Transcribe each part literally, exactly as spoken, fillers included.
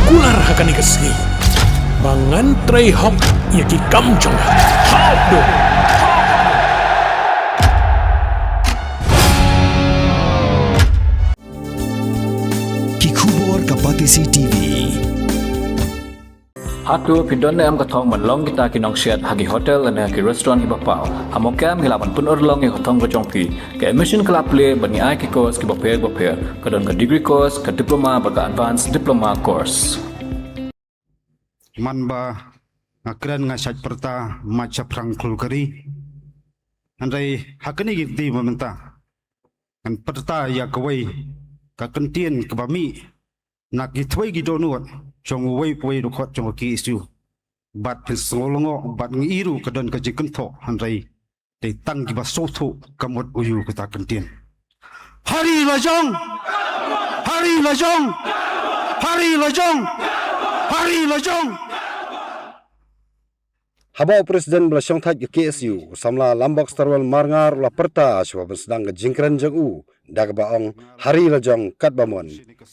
Kular ha kane ka sngi ba ngan trei hok ïa ki kam jong nga. Hok do. Ki khubor ka Batesi T V. Hato phi don ne em ka thong ban long kita ki nongsiat ha ki hotel ne ha ki restaurant kiba paw? Ha mawkha em ngi lah ban pynurlong ïa ka thong ka jong phi. Ka admission ka la plie bad ngi ai ki course kiba pher ba pher. Ka don ka degree course, ka diploma bad ka advanced diploma course. Man ba nga kren nga shait pyrta mait shaphrang khul kari. Hynrei ha kane ka kti ba mynta ngan pyrta ïa kawei ka kyntien kaba mih na ki three ki dohnud jong uwei pa uwei u dkhot jong ka K S U. Bad phin sngew lyngngoh bad ngi i ruh ka don ka jingkynthoh, hynrei dei tang kiba sngewthuh ka mut uei kata ka kyntien. Hari lajong! Hari lajong! Hari lajong! Hari lajong! Haba u president ba la shongthait ka K S U, u samla Lambok Starwell Marngar u la pyrta shuwa ban sdang ka jingkren jong u da kaba ong, hari lajong katba mon.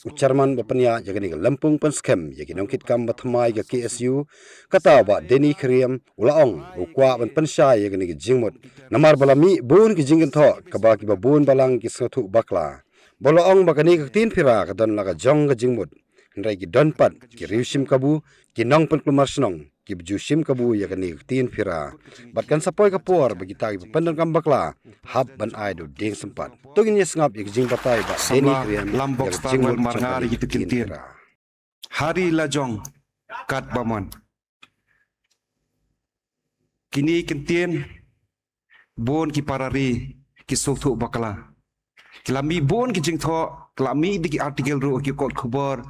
U chairman ba pynïaid ïa kane ka lympung pynskhem ïa ki nongkitkam ba thymmai ka K S U, kata u Bah Denny Khyriem, u la ong u kwah ban pynshai ïa kane ka jingmut namar ba la mih bun ki jingkynthoh kaba kiba bun balang ki sngewthuh bakla. Ba la ong ba kane ka ktien Phira ka don la ka jong ka jingmut, hynrei ki don pat ki riew shim kabu, ki nongpynkulmar shnong kiba ju shim kabu ïa kane ka ktien Phira. Bad kan sa poi ka por ba kita kiba pyndonkam bakla hap ban ai da u dieng sympat. To ngin ïa sngap ïa ka jingbatai Bah Denny Khyriem ïa ka jingmut jong kane ka ktien Phira. Hari lajong katba mon. Kine ki kyntien bun ki para ri ki sngewthuh bakla. Ki la mih bun ki jingthoh, ki la mih da ki article ruh ha ki kot khubor.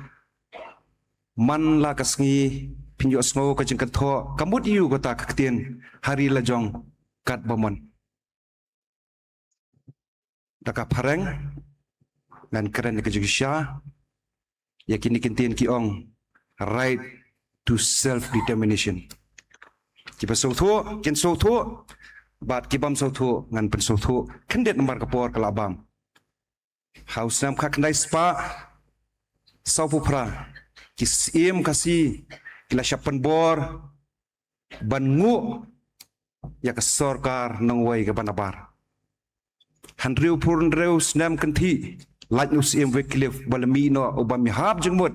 Man la ka sngi phin ïohsngew ka jingkynthoh ka mut ïa kata ka ktien, hari lajong katba mon. Da ka phareng ngan kren ïa ka jingshisha ïa kine ki kyntien ki ong, right to self determination. Kiba sngewthuh kin sngewthuh, bad ki bym sngewthuh ngan pynsngewthuh khyndiat namar ka por ka la bam. Ha u snem khatkhyndai spah sawphew phra ki Syiem Khasi ki la shah pynbor ban nguh ïa ka sorkar nongwei kaba nabar. Hynriewphew hynriew snem kynthih, lait na u Syiem Wycliffe ba la mih noh u bym ïahap jingmut,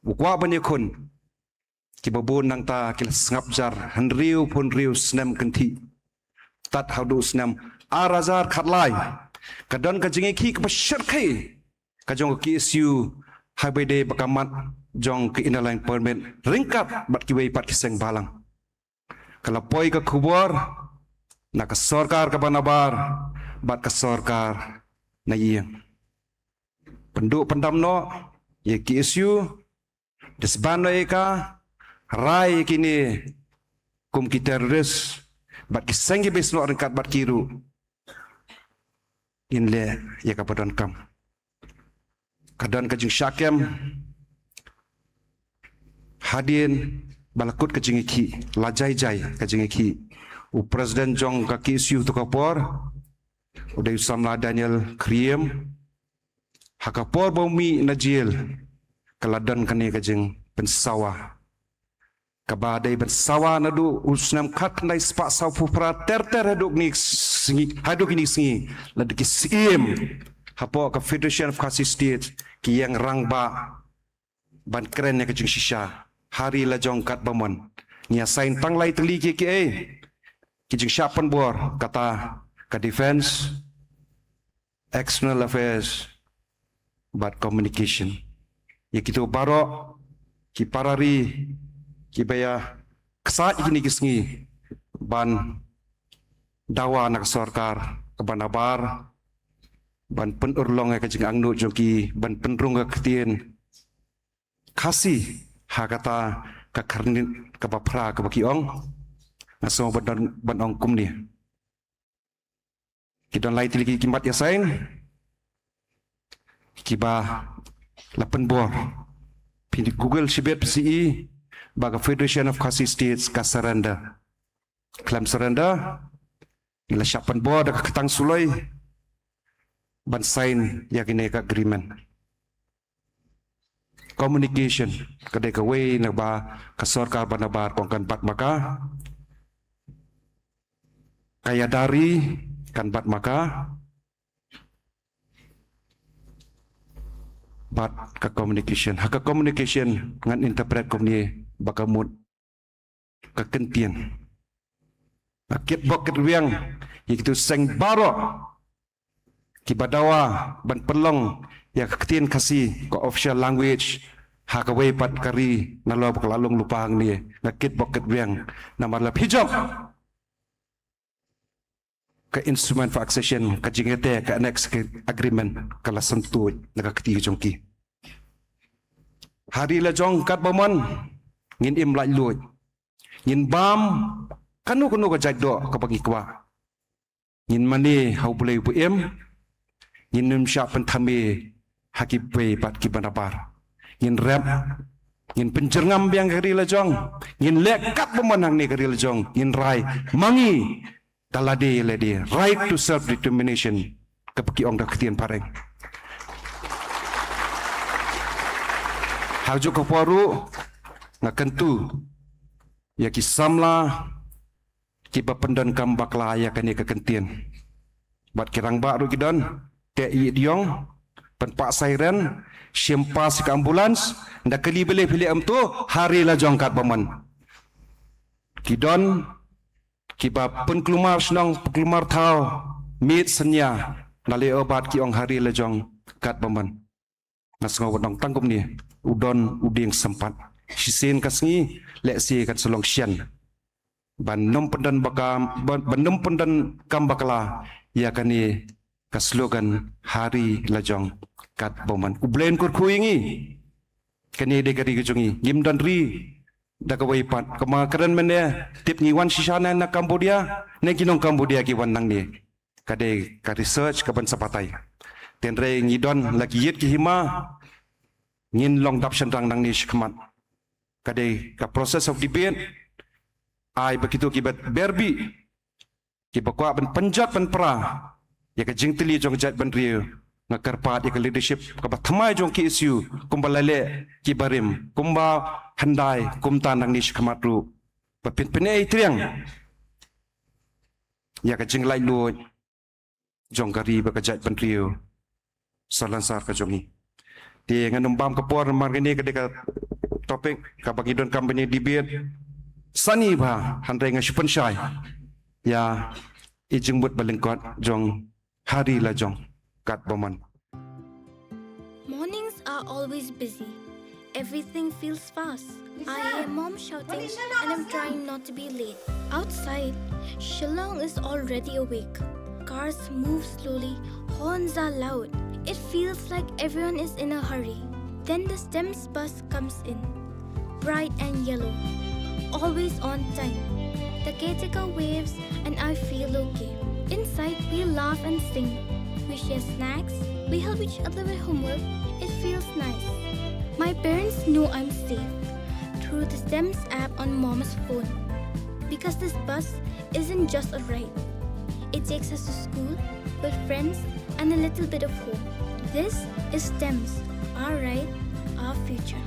u kwah ban ïakhun. Kiba bun nangta ki la sngap jar hynriewphew hynriew snem kynthih. Tad haduh u snem ar hajar khatlai ka don ka jingïakhih kaba shyrkhei ka jong ka K S U ha ba ïadei bad ka mat jong ka Inner Line Permit ryngkat bad kiwei pat ki seng bhalang. Ka la poi ka khubor na ka sorkar kaba nabar bad ka sorkar na ïing. Pynduh pyndam noh ïa ka K S U, disband noh ïa ka, rai ïa kine kum ki terrorist, bad ki seng kiba snoh ryngkat bad ki ruh. Ngin leh ïa kaba donkam. Ka don ka jingshah kem hadien ba la kut ka jingïakhih, la jai jai ka jingïakhih. U president jong ka K S U ha ka por u dei u samla Daniel Khyriem. Ha ka por ba u mih na jel ka la don kane ka jingpynsawa kaba dei ban sawa naduh u snem khatkhyndai spah sawphew phra ter ter haduh kine ki sngi, haduh kine ki sngi, lada ki Syiem hapoh ka Federation of Khasi State ki ïeng rangbah ban kren ïa ka jingshisha, hari lajong katba mon. Ngi ïa sign tang lai tylli ki, kiei ki jingshah pynbor, kata ka Defence, External Affairs bad Communication. Ïa kito baroh ki para ri kiba ïa ksaid ïa kine ki sngi ban dawa na ka sorkar kaba nabar ban pynurlong ïa ka jingangnud jong ki ban pynrung ïa ka ktien Khasi ha kata ka khyrnit kaba phra kaba ki ong. Nga sngew ban, ban ong kumne. Ki don lai tylli ki, ki mat ïa sign kiba la pynbor. Phin Google shibit phi sa ïohi ba ka Federation of Khasi States ka surrender. Khlem surrender, ngi la shah pynbor da ka ktang suloi ban sign ïa kane ka agreement. Communication ka dei kawei na kaba ka sorkar ba nabar kong kan bat ma ka. Ka ïada ri kan bat ma ka. Bad ka communication, ha ka communication ngan interpret kumne ba ka mut ka kyntien. Nga kitbok kitrwiang ïa kitu seng baroh kiba dawa ban pynlong ïa ka ktien Khasi ka official language ha kawei pat ka ri nalor ba ka la long lypa hangne. Nga kitbok kitrwiang namar la phi jop ka instrument for accession, ka jingïateh, ka annex agreement ka la syntuid na ka kti jong ki. Ha ri la jong katba mon ngin im laitluid, ngin bam kano kano ka jait doh kaba ngi kwah. Ngin mane ha U Blei uba im, ngin ym shah pynthame ha kiwei pat kiba nabar. Ngin rep, ngin pynjyrngam biang ka ri la jong, ngin leh katba mon hangne ka ri la jong, ngin rai ma ngi da lade lade, right to self determination kaba ki ong da ka ktien phareng. Ha kajuh ka por ruh nga kyntu ïa ki samla kiba pyndonkam bakla ïa kane ka kyntien. Bad ki rangbah ruh ki don, teh ïing diong, pynpah siren, shim pass ka ambulance, da kali bele phi leh kumto ha ri la jong katba mon. Ki don kiba pynkulmar shnong, pynkulmar thaw, miet synñia, da leh o bad ki ong ha ri la jong katba mon. Nga sngew ba dang tang kumne, u don u dieng sympat. Shisien ka sngi lehse kan sa long shen. Ban ym pyndon bakam, ban, ban ym pyndonkam bakla ïa kane ka slogan ha ri la jong katba mon. U Blei un kyrkhu ïa ngi. Kane dei ka ri ka jong ngi, ngim don ri da kawei pat. Kumba nga kren mynne, tip ngi wan shisha na, na Cambodia, ne ki nong Cambodia ki wan nangne. Ka dei ka research kaban sa batai. Hynrei ngi don la ki ïit ki hima, ngin long dap shynrang nangne shakhmat. Ka dei ka process of debate, ai ba kito kiba berbih, kiba kwah ban pynjot pynpra ïa ka jingtylli jong ka jaitbynriew. Nga kyrpad ïa ka leadership kaba thymmai jong K S U, kumba la leh ki barim, kumba hyndai kumta nangne shakhmat ruh, ba phin pynïaid triang ïa ka jinglaitluid jong ka ri bad ka jaitbynriew salonsar ka jong ngi. Te ngan ym bam ka por namar kane ka dei ka topic kaba ngi donkam ban ïa debate sani bha, hynrei nga shu pynshai ïa i jingmut ba lyngkot jong ha ri la jong katba mon. Mornings are always busy. Everything feels fast. I hear mom shouting and I'm trying not to be late. Outside, Shillong is already awake. Cars move slowly, horns are loud. It feels like everyone is in a hurry. Then the STEMS bus comes in. Bright and yellow. Always on time. The caretaker waves and I feel okay. Inside, we laugh and sing. We share snacks. We help each other with homework. It feels nice. My parents know I'm safe through the STEMS app on mom's phone. Because this bus isn't just a ride, it takes us to school, with friends, and a little bit of home. This is STEMS, our ride, our future.